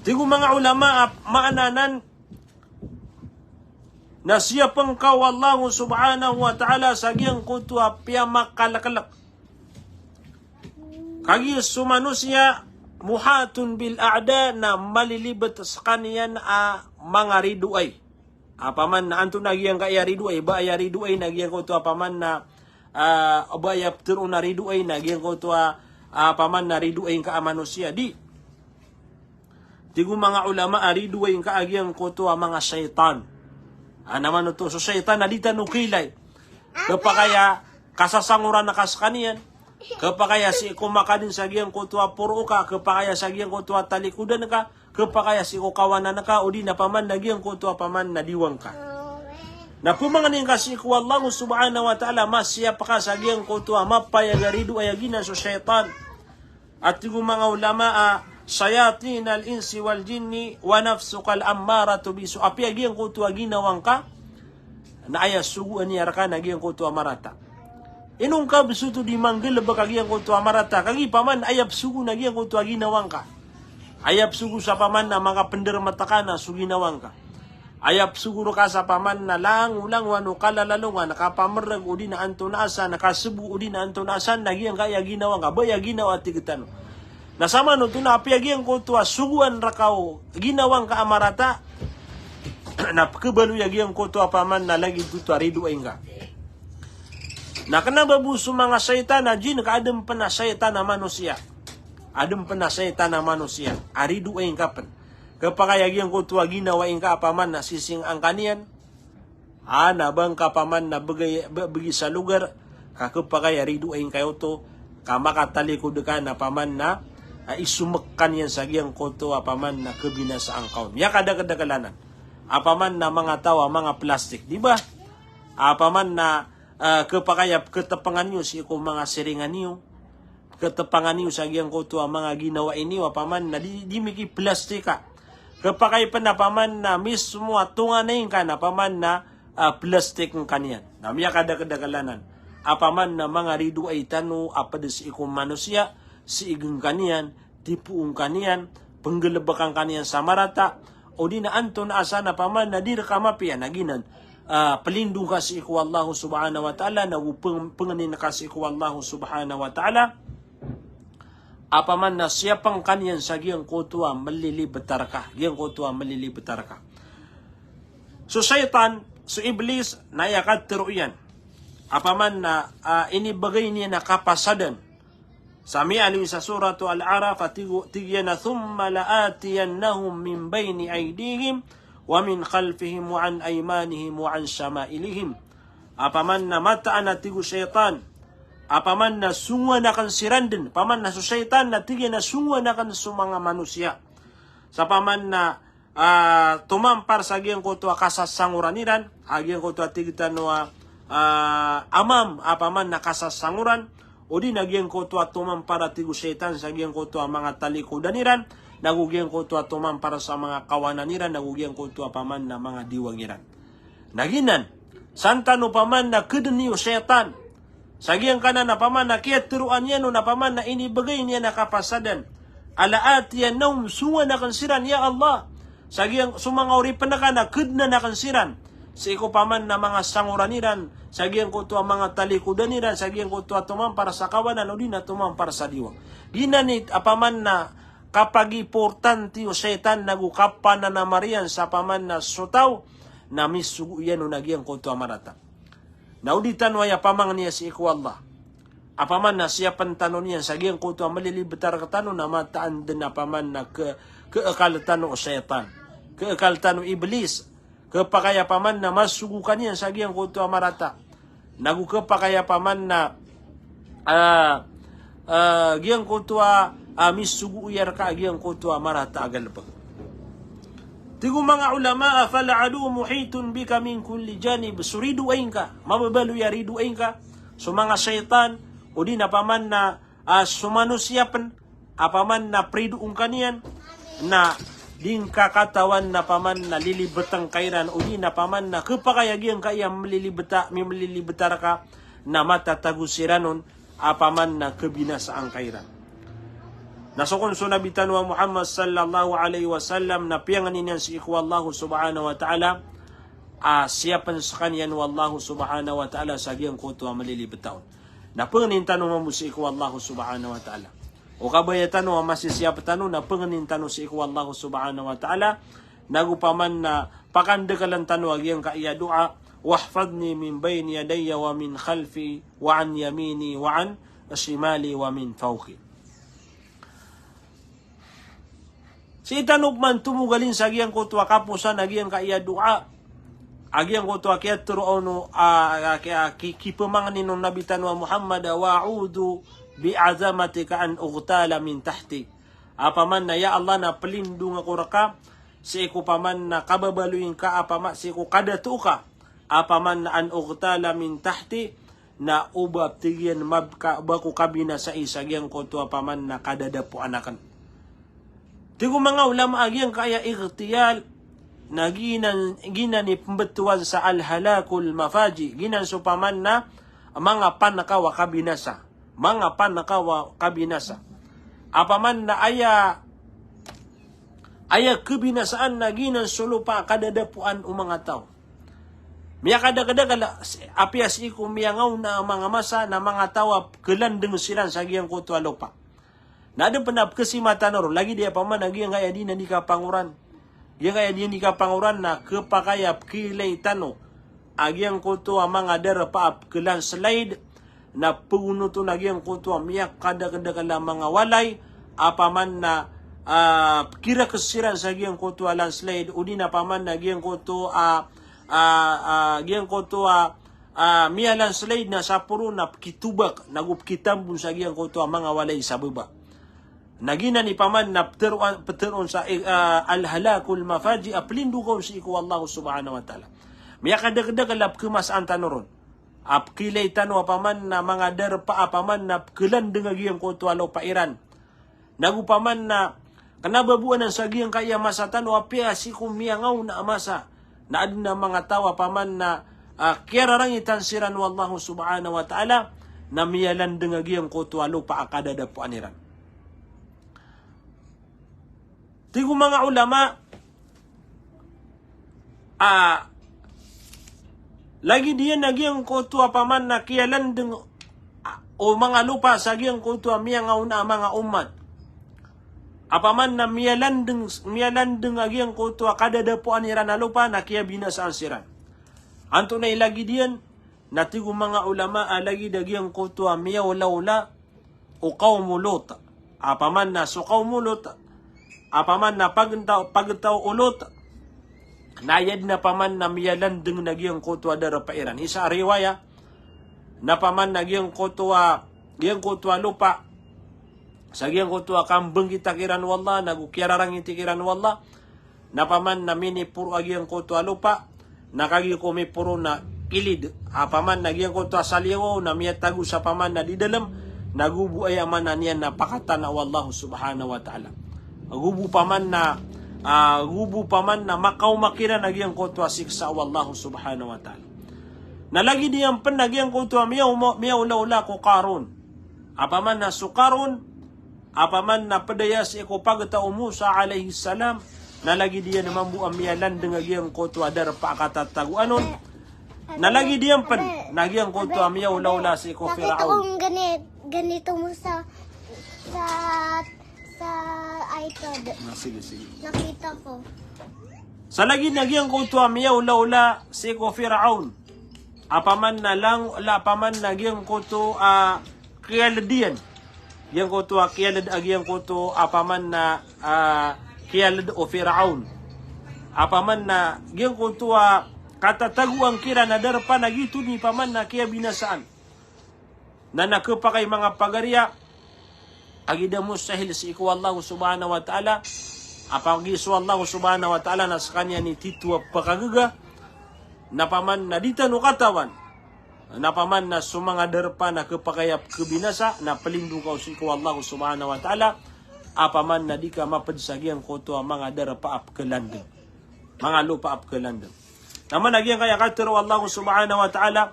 Tig o manga ulama a maana anan na siyapa ngka o Allah subhanahu wa ta'ala sa giyangkoto a piyamakalklk. Kagiya so manosiya muhatun bil a'da, na malilibt skaniyan a manga ridoay. A paman na antonaa giyangkaya ridoay, ba aya ridoay na giyangkoto a paman na, ah, ba aya ptharoon a ridoay na giyangkoto a, a paman na ridoay ngka a manosiya. Di. Tig o manga ulama a ridoay ngka a giyangkoto a manga shaytan. Ana manoto so shaytan na di tano kailay. Khapakay a kasasangoran ka skaniyan. Khapakay a sii ko makadn sa giyangkoto a poro ka. Khapakay a sa giyangkoto a talikodan ka. khapakay a sii ko kawanan ka, odi na paman na giyangkoto a paman na diwang ka. Na pamangnin ka sii ko Allah subhanahu wa ta'ala, masiyap ka sa giyangkoto a mapayag a ridoay a giyanan so shaytan. A tig o manga ulama a, shayatinal insi wal jinni wa nafsukal ammaratu bisu. Apiya giyangkoto a ginawa ngka, na aya sogoan iyan rka na giyangkoto a marata. Ino ngka bes oto di manggalebek a giyangkoto a marata, kagiya paman aya pesogo na giyangkoto a ginawa ngka. Aya pesogo sa paman na makapendermet ka na so ginawa ngka. Aya pesogo rka sa paman na langolangowan o kalalalongan, kapamereg odi na antonaa san, kasebo odi na antonaa san, na giyangkaya ginawa ngka, ba aya ginawa a tig tano. Na samanoto na apiya giyangkoto a sogoan rka o ginawa ngka a marata, na pekebaloy a giyangkoto a paman na lagid oto a ridoay ngka. Na kena ba bo so manga shaytan a jin ka aden pen a shaytan a manosiya. Aden pen a shaytan a manosiya a ridoay ngka pen. Khapakay a giyangkoto a ginawai ngka a paman na sising angka niyan. A, na ba ngka paman na begay, be-, begi sa logar, ka khapakay a ridoay ngka oto, ka makatalikod ka na paman na, a, isomek ka niyan sa giyangkoto a paman na kebinasaan ka on. Miyakadakedakel anan a paman na manga taw a manga plastik, di ba? A paman na, a, khapakay a ketepengan iyo sii ko manga siringan iyo. Ketepengan iyo sa giyangkoto a manga ginawai niyo a paman na di, di mikiplastik ka. Khapakay pen a paman na mismo a tonganay ngka na paman na, a, plastik ngka niyan. Na miyakadakedakel anan a paman na manga ridoay tano a ped sii ko manosiya, sii ngka niyan, tipoon ka niyan, penggelebekan ka niyan sa marata, odi na antonaa san a paman na di rka mapiya, na giyanan, a, pelindong ka sii ko Allah subhanahu wa ta'ala, nago peng-, pengnin ka sii ko Allah subhanahu wa ta'ala a paman na siyapen ka niyan sa giyangkoto a melilibet rka, giyangkoto a melilibet rka. So shaytan, so iblis, na aya katero iyan a paman na, a, inibegay niyan a kapasadan. Sa miyaaloy sa Suratu Al-A'raf a tig o, tig iyan a, "Thumma la'atiyannahum min bayni aydihim wa min khalfihim wa an aymanihim wa an shama'ilihim." A paman na mataan a tig o shaytan a paman na songowan aken siran den, paman na so shaytan na tig iyan a songowan aken so manga manosiya. Sa paman na, a, tomampar sa giyangkoto a kasasangoran iran, a giyangkoto a tig tano a, a, amam a paman na kasasangoran, odi na giyangkoto a tomampar a tig o shaytan sa giyangkoto a manga talikodan iran, nago giyangkoto a tomampar sa manga kawanan iran, nago giyangkoto a paman na manga diwang iran. Na giyanan, san tano paman na keden iyo shaytan. Sa giyangkanan a paman na kiyateroan iyan on a paman na inibegay niyan a kapasadan. A la'atiyannahum, songowan aken siran, ya Allah. Sa giyang, so manga oripen ka na kednan aken siran. Sii ko paman na manga sangoran iran, sa giyangkoto a manga talikodan iran, sa giyangkoto a tomampar sa kawanan, odi na tomampar sa diwang. Giyanan i a paman na kapagiportanti o shaytan nago kapananamar iyan sa paman na so taw, na misogo iyan on a giyangkoto a marata. Na o di tano aya pamangni sii ko Allah a paman na siyapen tano niyan sa giyangkoto a melilibet a rektano, na mataan den a paman na ke-, keekal tano o shaytan, keekal tano o iblis. Khapakay a paman na masogo ka niyan sa giyangkoto a marata. Nago khapakay a paman na, a, a, giyangkoto a, a, misogo iyan rka a giyangkoto a marata a galebek. Tig o manga ulama a, "Fal aduwwu muhitun bika min kulli janib." So ridoay ngka, mababaloy a ridoay ngka so manga shaytan, odi na paman na, a, so manosiya pen, a paman na pridoon ka niyan, na di ngka katawan na paman na lilibeten ka iran, odi na paman na khapakay a giyangkaya melilibet a, mi-, melilibet a rka, na matatago siran on a paman na kebinasaan ka iran. Na so kon so Nabi tano a Muhammad sallallahu alaihi wasallam na piyangni niyan sii ko Allah subhanahu wa ta'ala a siyapen sekaniyan o Allah subhanahu wa ta'ala sa giyangkoto a melilibet a on. Na pengnin tano mambo sii ko Allah subhanahu wa ta'ala. O kabaya tano a masisiyap tano, na pengnin tano sii ko Allah subhanahu wa ta'ala, nago paman na pakandekelen tano a giyangkaya doa, "Wahfadhni min bayni yadayya wa min khalfi wa an yamini wa an shimali wa min fawqi." Sii tano pman tomogalin sa giyangkoto a kaposan a giyangkaya doa. A giyangkoto a kiyatero o no, a, a, a, ki-, kipemangnin o Nabi tano a Muhammad, "Wa a'udhu bi azamatika an ughtala min tahti." Apaman na ya Allah na plindong ako rka sii ko paman na kababaloy ngka, apaman sii ko kadato ka. Apaman na an ughtala min tahti, na o ba tig iyan mabka, ba ko kabinasai sa giyangkoto apaman na kadadapoan akn. Tig o manga ulama a giyangkaya ightiyal na giyanan, giyanan i pmbtowan sa al-halakul mafaji, giyanan so paman na manga panakaw a kabinasa. Manga panakaw a kabinasa. Apaman na aya, aya kabinasaan na giyanan so lopa a kadadapoan o manga taw. Miyakadakdakl a, apiya sii ko miyangaona a manga masa na manga taw a pklandng siran sa giyangkoto a lopa. Na adn pn a pkhasima tano ron, lagid iyan paman a giyangkaya di na di kapangoran. Giyangkaya di na di kapangoran na khapakay a pkhailay tano a giyangkoto a manga darpa a pklandslide, na pgonoton a giyangkoto a miyakadakdakl a manga walay, apaman na, ah, pkhirakes siran sa giyangkoto a landslide, odi na paman na giyangkoto a, ah, ah, giyangkoto a, ah, miyalandslide na saporo na pkhitobak, nago pkhitambon sa giyangkoto a manga walay sa baba. Na giyanan i paman na ptharoon, ptharoon sa, eh, ah, al-halakul mafaji, a plindong ka on sii ko Allah subhanahu wa ta'ala. Miyakadakdakl a pkhamasaan tano ron. A pkhailay tano apaman na manga darpa apaman na pklandng a giyangkoto a lopa iran. Nago paman na kna ba bo anan sa giyangkaya masa tano apiya sii ko miyangaona a masa. Na adn a manga taw apaman na, ah, kiyararangitan siran o Allah subhanahu wa ta'ala, na miyalandng a giyangkoto a lopa a kadadapoan iran. Tig o manga ulama, ah, lagid iyan a giyangkoto apaman na kiyalandng, ah, o manga lopa sa giyangkoto a miyangaona a manga ummat. Apaman na miyalandng, miyalandng a giyangkoto a kadadapoan iran a lopa na kiyabinasaan siran. Antonaa i lagid iyan, na tig o manga ulama a lagid a giyangkoto a miyaolaola o kawm o Lot. Apaman na so kawm o Lot, apaman na pagtaw, pagtaw o Lot, na aya dn apaman na miyalandng na giyangkoto a darpa iran. Isa a riwaya, na apaman na giyangkoto a, giyangkoto a lopa, sa giyangkoto a kambangkita kiran o Allah, nago kiyararangiti kiran o Allah, na apaman na miniporo a giyangkoto a lopa, na kagiya ko miporo na ilid. Apaman na giyangkoto a saliyawaw na miyatago sa apaman na di dalm, na go bo aya maana niyan na pakatana o Allah subhanahu wa ta'ala. Go bo paman na, ah, go bo paman na makaoma kiran a giyangkoto a siksa o Allah subhanahu wa ta'ala. Na lagid iyan pn a giyangkoto a miyaoma, miyaolaola ko Karun. Apaman na so Karun, apaman na pd aya sii ko pagtaw o Musa alayhis salam, na lagid iyan mambo a miyalandng a giyangkoto a darpa a katatagoan on. Na lagid iyan pn, na giyangkoto a miyaolaola sii ko Firaun. Nakita ko gani-, ganito mo sa, sa, sa iPad. Na, sige, sige. Nakita ko. Sa lagid na giyangkoto a miyaolaola sii ko Firaun. Apaman na lang, la apaman na giyangkoto a kiyaled iyan. Giyangkoto a kiyaled a giyangkoto apaman na, ah, kiyaled o Firaun. Apaman na giyangkoto a katatagoan kiran a darpa na giyoto dn i paman na kiyabinasaan. Na na khapakay manga pagariya, a giya da mustahil sii ko Allah subhanahu wa ta'ala, a pagiya so Allah subhanahu wa ta'ala na skaniyan i titho a pkhagaga, na apaman na di tano katawan, na apaman na so manga darpa na khapakay a pkhabinasa, na plindong ka on sii ko Allah subhanahu wa ta'ala, apaman na di ka mapd sa giyangkoto a manga darpa a pkhalandng. Manga lopa a pkhalandng. Na aman a giyangkaya katharo o Allah subhanahu wa ta'ala,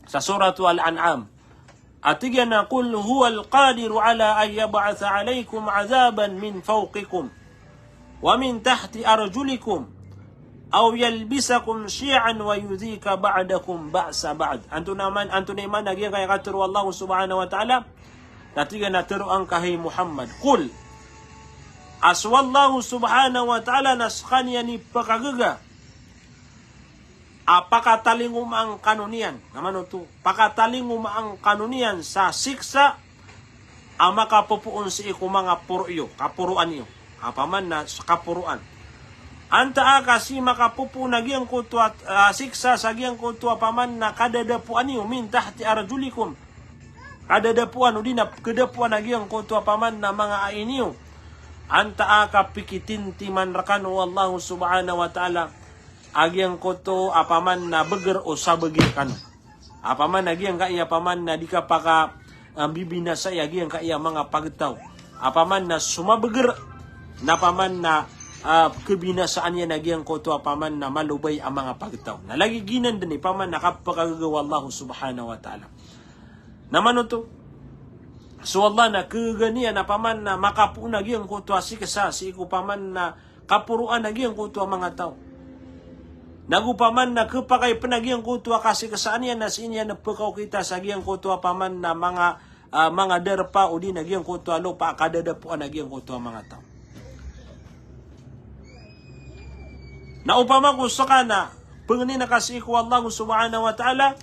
sa Suratu Al-An'am. A tig iyan a, "Qul huwal qadiru ala an yab'atha alaykum adhaban min fawqikum wa min tahti arjulikum aw yalbisakum shi'an wa yudhiqa ba'dakum ba'sa ba'd." Antonaa man, antonaa i maana giyangkaya katharo o Allah subhanahu wa ta'ala? Na tig iyan a tharoa ngka hay Muhammad. Qul. A so Allah subhanahu wa ta'ala na skaniyan i pkhagaga a pakatalingomaan kano niyan. Na mano oto, pakatalingomaan kano niyan sa siksa a makapopoon sii ko manga poro iyo, kaporoan iyo. Apaman na sa kaporoan. Antaa ka sii makapopoon a giyangkoto a, ah, siksa sa giyangkoto apaman na kadadapoan iyo, min tahti arjulikum. kadadapoan, o di na pkhadapoan a giyangkoto a paman na manga ai niyo. Antaa ka pikitintiman rkano o Allah subhanahu wa ta'ala a giyangkoto a paman na bgr o sabagi rkano. A paman na giyangkaya paman na di kapaka, ah, bibinasa iya giyangkaya manga pagtaw. A paman na so mabgr na paman na, ah, khabinasaan iyan a giyangkoto a paman na malobay a manga pagtaw. Na lagid giyanan dn i paman na kapakagaga o Allah subhanahu wa ta'ala. Na manoto, so Allah na khagaga niyan a paman na makapoon a giyangkoto a siksa sii ko paman na kaporoan a giyangkoto a manga taw. Nago paman na khapakay pn a giyangkoto a kasiksaan iyan na sii niyan pkhaokita sa giyangkoto a paman na manga, ah, manga darpa o di na giyangkoto a lopa a kadadapoan a giyangkoto a manga taw. Na opama ko ska na pangnin ka sii ko Allah subhanahu wa ta'ala,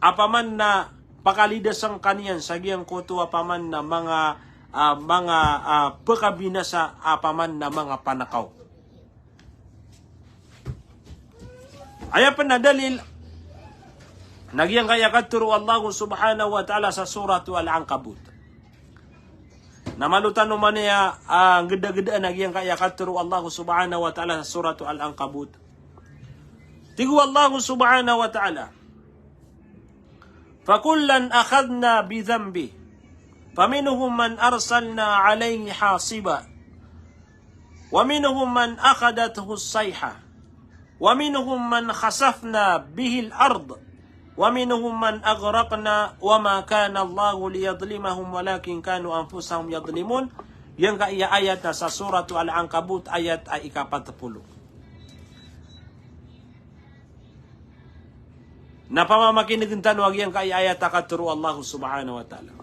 a paman na pakalidasan ka niyan sa giyangkoto a paman na manga, ah, manga, ah, pkabinasa a paman na manga panakaw. Aya pn a dalil na giyangkaya katharo o Allah subhanahu wa ta'ala sa Suratu Al-Ankabut. Na malo tano man aya, ah, gdagdaan a giyangkaya katharo o Allah subhanahu wa ta'ala sa Suratu Al-Ankabut. Tig o Allah subhanahu wa ta'ala, "Fakullan akhadhna bidhanbih, faminhum man arsalna alayhi hasiba, wa minhum man akhadathu as-sayha, wa minhum man khasafna bihil ard, wa minhum man aghraqna, wa ma kana Allahu liyadhlimahum walakin kanu anfusahum yadhlimun." Giyangkaya ayat na sa Suratu Al-Ankabut, ayat a ikapat polo. Na pamamakinegn tano a giyangkaya ayat a katharo o Allah subhanahu wa ta'ala.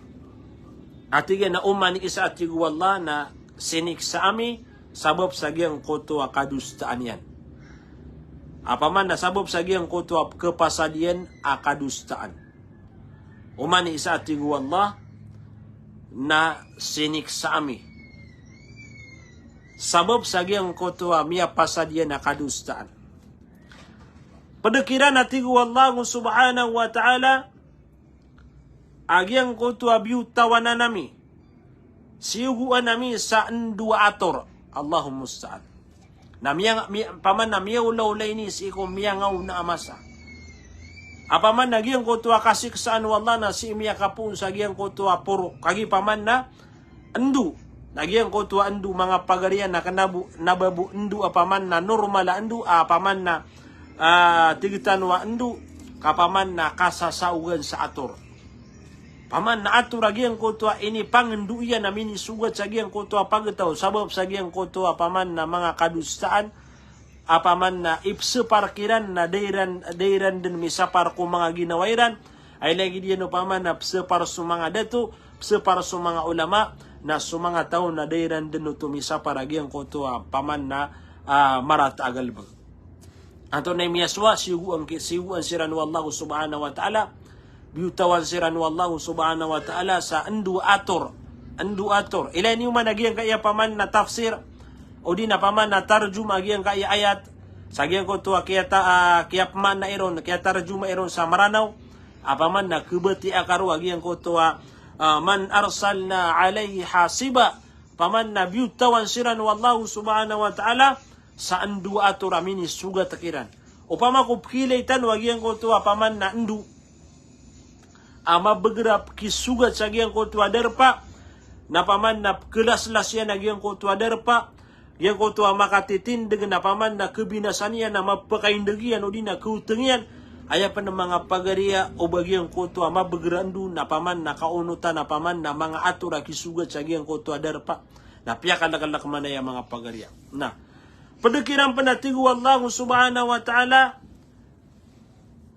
A tig iyan a oman i isa a tig o Allah na siniksa ami sabap sa giyangkoto a kadosaan iyan. A paman na sabap sa giyangkoto a kapasad iyan a kadosaan. Oman i isa a tig o Allah na siniksa ami sabap sa giyangkoto a miyapasad iyan a kadosaan. Pd kiran a tig o Allah subhanahu wa ta'ala, a giyangkoto a biyotawan ami, siyogoan ami sa ndo a ator. Allahul musta'an. Na miya, miya, paman na miyaolaola ini sii ko miyangaona a masa. A paman na giyangkoto a kasiksaan o Allah na sii miyakapoon sa giyangkoto a poro. Kagiya paman na ndo. Na giyangkoto a ndo, manga pagariya, na kna bo, na ba bo ndo a paman na normal a ndo, a paman na, ah, tig tano a ndo, ka paman na kasasaogan sa ator. Paman na ator a giyangkoto a inipangndo iyan a minisogat sa giyangkoto a pagtaw, sabap sa giyangkoto a paman na manga kadosaan, a paman na ipsapar kiran na da iran, da iran dn misapar ko manga ginawa iran, ay lagid iyan o paman na psapar so manga dato, psapar so manga ulama, na so manga taw na da iran dn oto misapar a giyangkoto a paman na, ah, marata a galbk. Antonaa i miyasowa, siyogoan ki, siyogoan siran o Allah subhanahu wa ta'ala, biyotawan siran o Allah subhanahu wa ta'ala sa ndo a ator. Ndo a ator. Ilay niyo man a giyangkaya paman na tafsir, o di na paman na tarjuma a giyangkaya ayat, sa giyangkoto a kiyata, ah, kiyapmaana iron, kiyatarjuma iron sa Mranaw, a paman na khabatiya ka roo a giyangkoto a, ah, man arsalna alayhi hasiba, paman na biyotawan siran o Allah subhanahu wa ta'ala, sa ndo a ator a minisogat kiran. Opama ko pkhailay tano a giyangkoto a paman na ndo a mabagr a pkisogat sa giyangkoto a darpa, na paman na pkhalaslas iyan a giyangkoto a darpa, giyangkoto a makatitindg na paman na khabinasa niyan na mapakaindg iyan o di na khaotng iyan. Aya pn manga pagariya o ba giyangkoto a mabagr a ndo na paman na kaonotan a paman na manga ator a kisogat sa giyangkoto a darpa. Na piyakalaklk man aya manga pagariya. Na pd kiran pn a tig o Allah subhanahu wa ta'ala,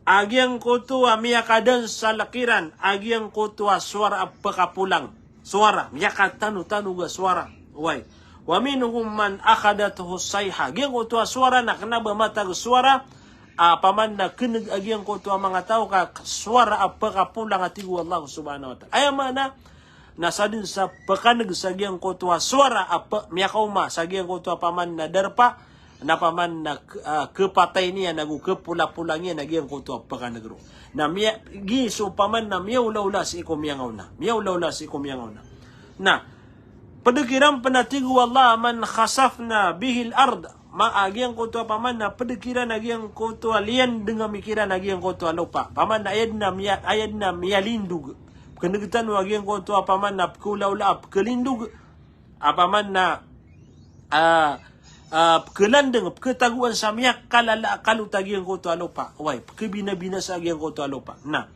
a giyangkoto a miyakadansal kiran a giyangkoto a sowara a pkapolang. Sowara, miyakatanotanog a sowara. Oway. Wa minhum man akhadathu as-sayha. Giyangkoto a sowara na kna ba matag sowara a paman na kneg a giyangkoto a manga taw ka sowara a pkapolang a tig o Allah subhanahu wa ta'ala. Aya maana, na sadn sa pkaneg sa giyangkoto a sowara a p-, miyakaoma sa giyangkoto a paman na darpa, na paman na k-, ah, kepatay niyan ago kepolapolang iyan a giyangkoto a pekaneg ron. Na miya-, gi so paman na miyaolaola sii ko miyangaona. Miyaolaola sii ko miyangaona. Na, ped kiran pen a tig o Allah, "Man khasafna bihil ard." Ma-, a giyangkoto a paman na ped kiran a giyangkoto a liyandeng ami kiran a giyangkoto a lopa. Paman na aya den a miya-, aya den a miyalindog. Keneg tano a giyangkoto a paman na pekeolaola a pekelindog. A paman na, ah, ah, pekelandeng, peketagoan sa miyakalala a kalot a giyangkoto a lopa. Oway, pekebinabinasa a giyangkoto a lopa. Na,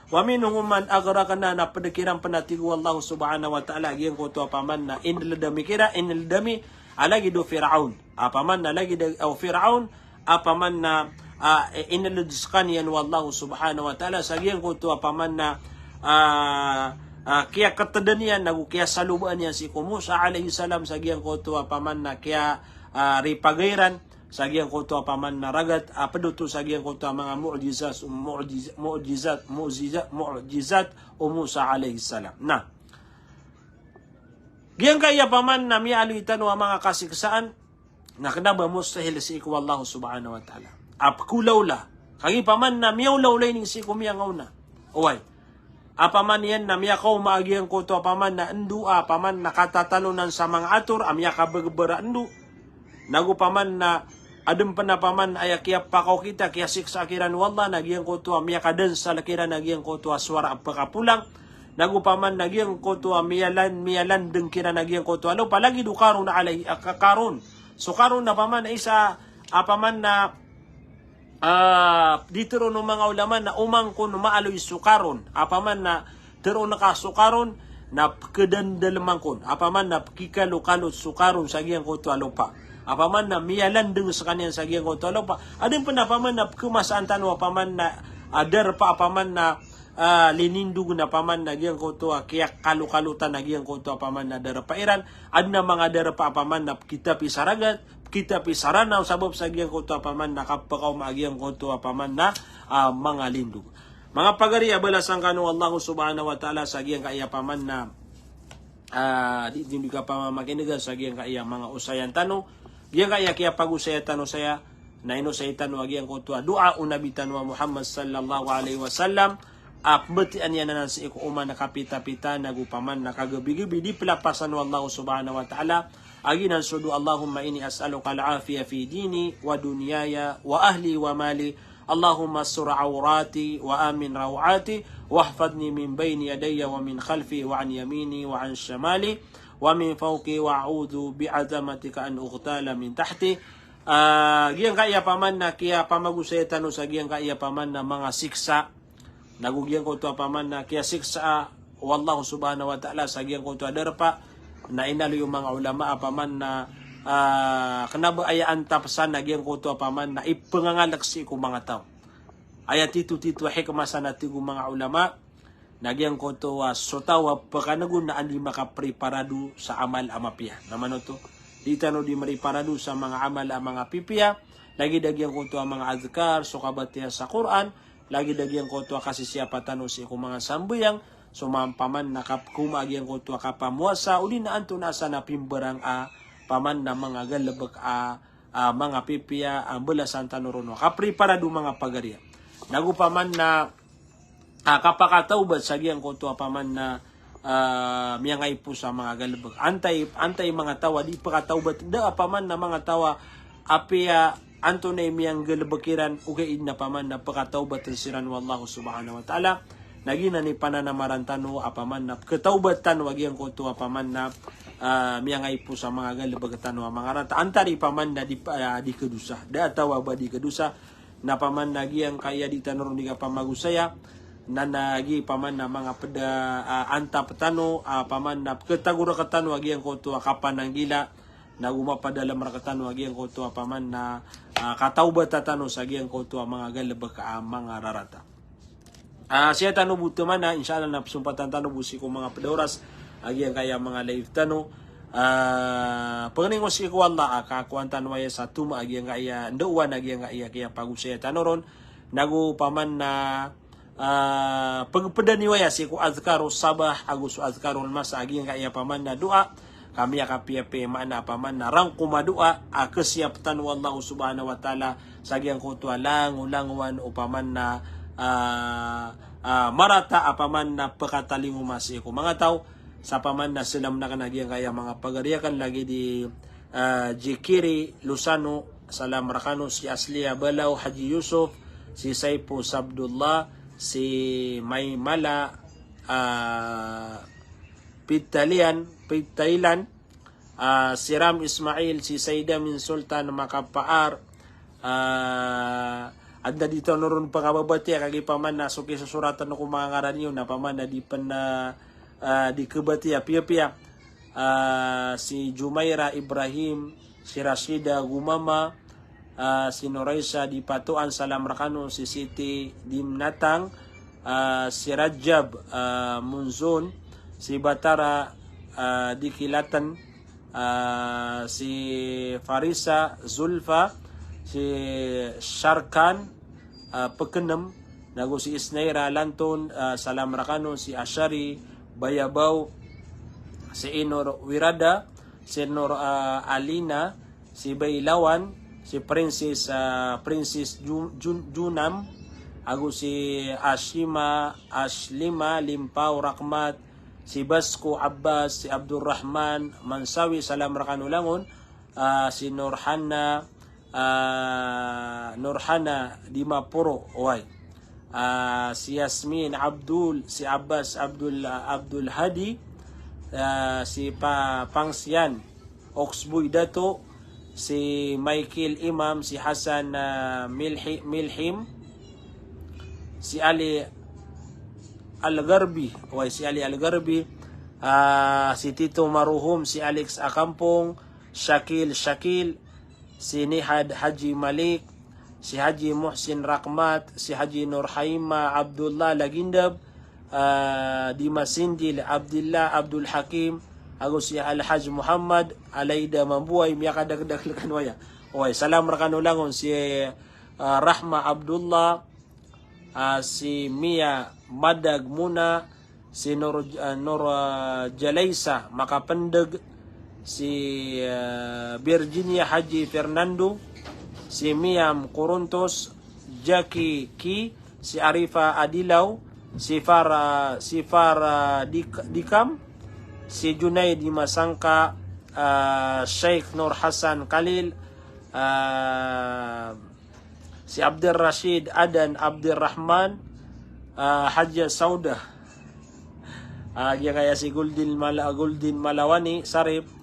wa minhum man aghraqna, na ped kiran pen a tig o Allah subhanahu wa ta'ala a giyangkoto a paman na ineled ami kiran, ineled ami a lagid o Firaun. A paman na lagid o Firaun, a paman na, ah, ineled sekaniyan o Allah subhanahu wa ta'ala sa giyangkoto a paman na, ah, ah, kiyaketedan iyan ago kiyasalobaan iyan sii ko Musa alayhis salam sa giyangkoto a paman na kiya, ah, ripagay iran sa giyangkoto a paman na ragat, ah, ped oto sa giyangkoto a manga mu'jizat, mu'jiz-, mu'jizat, mu'jiza-, mu'jizat o Musa alayhis salam. Na, giyangkaya paman na miyaaloy tano a manga kasiksaan, na kena ba mustahil sii ko Allah subhanahu wa ta'ala a pekeolaola. Kagiya paman na miyaolaola ini sii ko miyangaona. Oway. A paman iyan na miyakaoma a giyangkoto a paman na endo a paman na katatalonan sa manga ator a miyakabegebera endo. Nago paman na aden pen a paman aya kiyapakaokit a kiyasiksa kiran o Allah na giyangkoto a miyakadansal kiran a giyangkoto a sowara a pekapolang. Nago paman na giyangkoto a miyalan-, miyalandeng kiran a giyangkoto a lopa lagid o Karun alay-, ah, Ka-, Karun. So Karun na paman na isa a paman na, ah, di teroon o manga ulama na omangkon maaloy so Karun. A paman na teroon ka so Karun na pekedandalem angkon. A paman na pekikalokalot so Karun sa giyangkoto a lopa. A paman na miyalandeng sekaniyan sa giyangkoto a lopa. Aden pen a paman na pekemasaan tano a paman na, ah, darpa a paman na, ah, linindog na paman na giyangkoto a kiyakalokalotan a giyangkoto a paman na darpa iran. Aden a manga darpa a paman na pekitapi sa ragat, pekitapi sa Ranaw sabap sa giyangkoto a paman na kapekaoma a giyangkoto a paman na, ah, manga lindog. Manga pagari a balasan kano o Allah subhanahu wa ta'ala sa giyangkaya paman na, ah, di, di, di kapamamakinega sa giyangkaya manga osayan tano. Giyangkaya kiyapagosaya tano saya, na inosay tano a giyangkoto a doa o Nabi tano a Muhammad sallallahu alaihi wasallam, a pembetian iyan anan sii ko oman a kapitapita, nago paman na kagebigebi, di pelapasan o Allah subhanahu wa ta'ala, a giyanan so doa, Allahumma inni as'aluka al-afiya fi dini wa dunyaya wa ahli wa mali. Allahumma astur awrati wa amin rawati, wahfadni min bayni yadayya wa min khalfi wa an yamini wa an shamali wa min fawqi wa a'udhu bi azamatika an ughtala min tahti. Ah, giyangkaya paman na kiyapamagosaya tano sa giyangkaya paman na manga siksa. Nago giyangkoto a paman na kiyasiksa o Allah subhanahu wa ta'ala sa giyangkoto a darpa, na inaloy o manga ulama a paman na, ah, kena ba aya antap san a giyangkoto a paman na ipengangalek sii ko manga taw. Aya titotito a hikmah san a tig o manga ulama, na giyangkoto a so taw a pekaneg on na anda i makapreparado sa amal a mapiya. Na manoto, di tano di meriparado sa manga amal a manga pipiya, lagid a giyangkoto a manga adhkar, so kabatiya sa Qur'an, lagid a giyangkoto a kasisiyapa tano sii ko manga sambayang, so mampaman na kapekoma a giyangkoto a kapamowasa, odi na antonaa san a pimbarang a paman na manga galebek a, a manga pipiya, a balasan tano ron a kapreparado manga pagariya. Nago paman na, a, kapakatawbat sa giyangkoto a paman na, ah, miyangaipo sa manga galebek. Antai, antai manga taw a di pekatawbat, da a paman na manga taw a apiya antonaa i miyanggalebek iran, ogaid na paman na pekatawbaten siran o Allah subhanahu wa ta'ala. Na giyanan i pananamaran tano a paman na pekatawbat tano a giyangkoto a paman na, ah, miyangaipo sa manga galebek tano a manga rarata. Antaa i paman na di, ah, di kedosa. Da a taw a ba di kedosa, na paman na giyangkaya di tano ron di kapamagosaya, na, na giya paman na manga ped a, ah, antap tano, ah, paman na peketagor rektano a giyangkoto a kapananggila, nago mapadalem rektano a giyangkoto a paman na, ah, katawbata tano sa giyangkoto a manga galebek a manga rarata. Ah, siya tano bo temana, insha Allah na pesompatan tano bo sii ko manga ped a oras a giyangkaya manga live tano. Ah, pangni ngka sii ko Allah a kakowan tano aya sa toma a giyangkaya ndaowan a giyangkaya kiyapagosaya tano ron. Nago paman na, ah, pegepeda niyo aya sii ko adhkarus sabah ago so adhkarul masa a giyangkaya paman na doa. Ka miyakapiyapiya i maana opama na rangkom a doa a kasiyap tano o Allah subhanahu wa ta'ala sa giyangkoto a langolangowan opama na, ah, ah, marata opama na pakatalingoma sii ko manga taw. Sa opama na salam akn a giyangkaya manga pagari akn lagid i, ah, Jikiri Losano, salam rkano, si Asliya Balaw, Haji Yusuf, si Saipo Sabdullah, si Maymala, ah, Pitalian, Pitailan, ah, si Ram Ismail, si Saida Min Sultan Makapaar, ah, adn a di tano ron pkababatiya, kagiya opama na so kisosoratan ko manga ngaran iyo na opama na di pn, ah, ah, di kabatiya piyapiya. Ah, si Jumaira Ibrahim, si Rashida Gumama, ah, si Noraisa Dipatoan, salam rkano, si Siti Dimnatang, ah, si Rajab, ah, Munzon, si Batara, ah, Dikilatan, ah, si Farisa Zulfa, si Sharkan, ah, Pknm, nago si Isnaira Lanton, ah, salam rkano, si Ashari Bayabaw, si Inor Wirada, si Nur, ah, Alina, si Bailawan, si Princess, ah, Princess Ju-, Jun-, Junam, ago si Ashima, Ashlima, Limpaw, Rakmat, si Basko Abbas, si Abdurrahman Mansawi, salam rkano langon, ah, si Nurhana, ah, Nurhana Dimaporo, oway. Ah, si Yasmin Abdul, si Abbas Abdul, Abdul Hadi, ah, si Pa-, Pangsian Oxboy Dato, si Michael Imam, si Hasan, ah, Milhi-, Milhim, si Ali Al-Garbi, oway, si Ali Al-Garbi, ah, si Tito Maruhum, si Alex Akampong, Shakil Shakil, si Nihad Haji Malik, si Haji Muhsin Rakmat, si Haji Nurhaima Abdullah Lagindab, ah, Dimasindil Abdillah Abdul Hakim, ago si Alhaj Muhammad Alaida Mambuay, miyakadakdakl kano aya. Oway, salam rkano langon si, ah, Rahma Abdullah, ah, si Mia Madag Muna, si Nur, ah, Nur, ah, Jalaisa Makapndg, si, ah, Virginia Haji Fernando, si Miam Corontos, Jackie Ki, si Arifa Adilaw, si Far, ah, si Far, ah, Dik-, Dikam, si Junaid Dimasangka, ah, Sheikh Nur Hasan Khalil, ah, si Abdul Rashid Adan Abdul Rahman, ah, Hajia Sauda, ah, giyangkaya si Goldin Mala-, Goldin Malawani Sarip,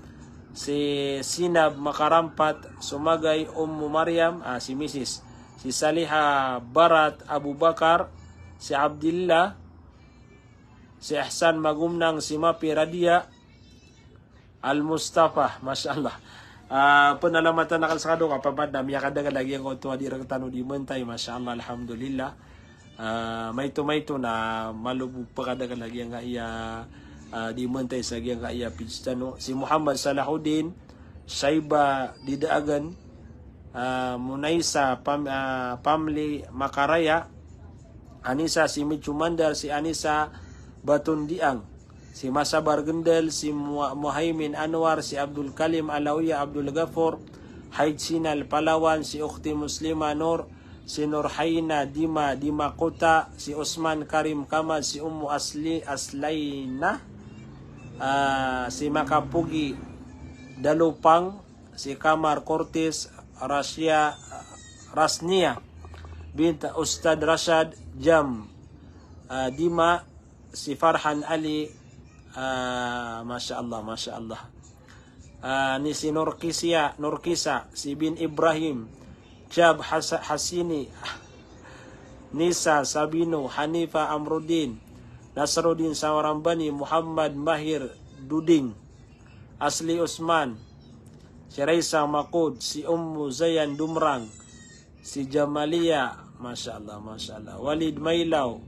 si Sinab Makarampat Sumagay Ummu Mariam, ah, si Misis, si Saliha Barat Abu Bakar, si Abdillah, si Ihsan Magumnang, si Mapi Radia, Al-Mustafa, masha Allah. Ah, pnalamatan akn skano ka pamana miyakadakl a giyangkoto a di rktano di mantay, masha Allah, alhamdulillah. Ah, maito-maito na malo bo pkadakl a giyangkaya, ah, di mantay sa giyangkaya page tano. Si Muhammad Salahuddin, Shaiba Didaagan, ah, Munaisa Pam-, ah, Pamli Makaraya, Anisa, si Mitsu Mandar, si Anisa Batundiang, si Masabar Gendel, si Mu-, Muhaimin Anwar, si Abdul Kalim Alawiya, Abdul Gafur, Haid Sinal Palawan, si Ukhti Muslima Nur, si Nurhaina Dima, Dima Kota, si Usman Karim Kamal, si Ummu Asli, Aslaina, ah, si Makapugi Dalupang, si Kamar Cortez, Rasya, Rasnia bint Ustad Rashad, Jam, ah, Dima, si Farhan Ali, ah, masha Allah, masha Allah. Ah, ni si Nurkisia, Nurkisa, si Bin Ibrahim, Jab Hasa-, Hasini, Nisa Sabino, Hanifa Amruddin, Nasruddin Sawarambani, Muhammad Mahir Duding, Asli Usman, si Raisa Makud, si Ummu Zayan Dumrang, si Jamalia, masha Allah, masha Allah. Walid Mailaw.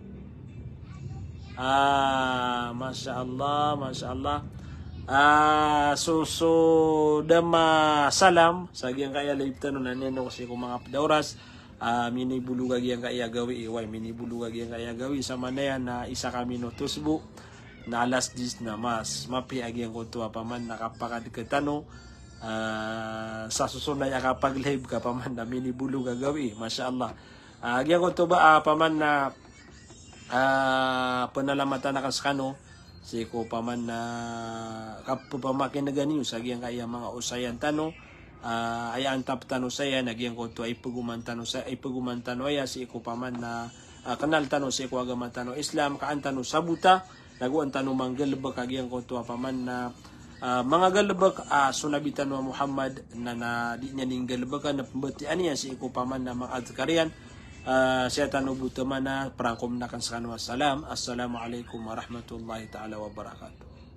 Ah, masha Allah, masha Allah. Ah, so, so, da masalam sa giyangkaya live tano na nino sii ko manga pd a oras. Ah, minibolog a giyangkaya gawii, way, minibolog a giyangkaya gawii sa manaya na isa kami notos bo. na alas diyes na mas mapiya a giyangkoto a paman na kapakadkt tano, ah, sa sosonay a kapag-live ka paman na minibolog a gawii, masha Allah. Ah, giyangkoto ba, ah, paman na, ah, pnalamatan akn skano, sii ko paman na kapphamakin'gan iyo sa giyangkaya manga osayan tano, ah, aya antap tano saya na giyangkoto a ipegoman tano sa, ipegoman tano aya sii ko paman na, ah, knal tano sii ko agama tano Islam, ka an tano sabota, nago an tano manggalbk a giyangkoto a paman na, ah, manga galbk a so Nabi tano a Muhammad na, na di niyan inggalbkan na pmbatiyaa niyan sii ko paman na manga adhkar iyan, ah, saya tano bo tama na prangkom akn skano a salam. Assalamu alaikum warahmatullahi ta'ala wabarakatuh.